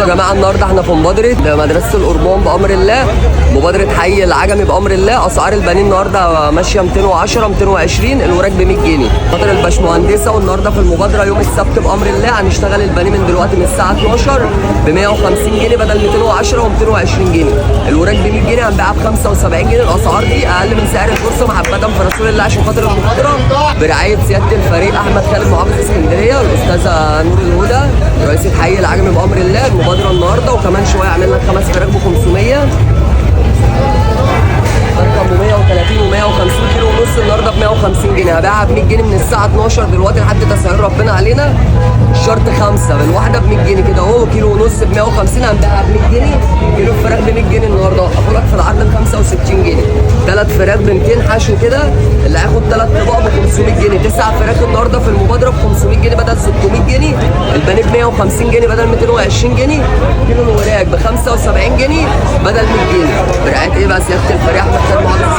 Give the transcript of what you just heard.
بصوا يا جماعة، النهارده احنا في مبادرة مدرسه القربان بامر الله، مبادرة حي العجمي بامر الله. اسعار البانيه النهارده ماشية 210 220، الوراك ب 100 جنيه. خاطر الباشمهندسه، والنهارده في المبادرة يوم السبت بامر الله هنشتغل البانيه من دلوقتي من الساعة 12 ب 150 جنيه بدل 210 و220 جنيه. الوراك ب 100 جنيه هنبيعها ب 75 جنيه. الاسعار دي اقل من سعر البورصة محبة في رسول الله عشان خاطر المبادرة، برعاية سيادة الفريق احمد خالد محافظ اسكندرية والاستاذه نور الهدى رئيس الحي العجمي بامر الله. المبادرة النهارده، وكمان شوية عامل لك خمس فراخ ب 500، فرخة ب 130 و150 كيلو ونص النهارده ب 150 جنيه، هبيعها ب 100 جنيه من الساعة 12 دلوقتي لحد تسعير ربنا علينا. الشرط خمسة بالواحده ب 100 جنيه كده اهو، كيلو ونص ب 150 هنبيعها ب 100 جنيه. كيلو الفراخ ب 100 جنيه النهارده، وقفوا لك في العرض ب 65 جنيه. ثلاث فراخ ب 200 حشو كده، اللي هياخد ثلاث طبق ب 500 جنيه. تسع فراخ النهارده في المبادرة ب 500 جنيه بدل 600 جنيه. البانيه ب 150 جنيه بدل 220 جنيه. كيلو الوراك ب 75 جنيه بدل 100 جنيه. برعاية ايه بقى؟ سيادة الفريق احمد خالد محافظ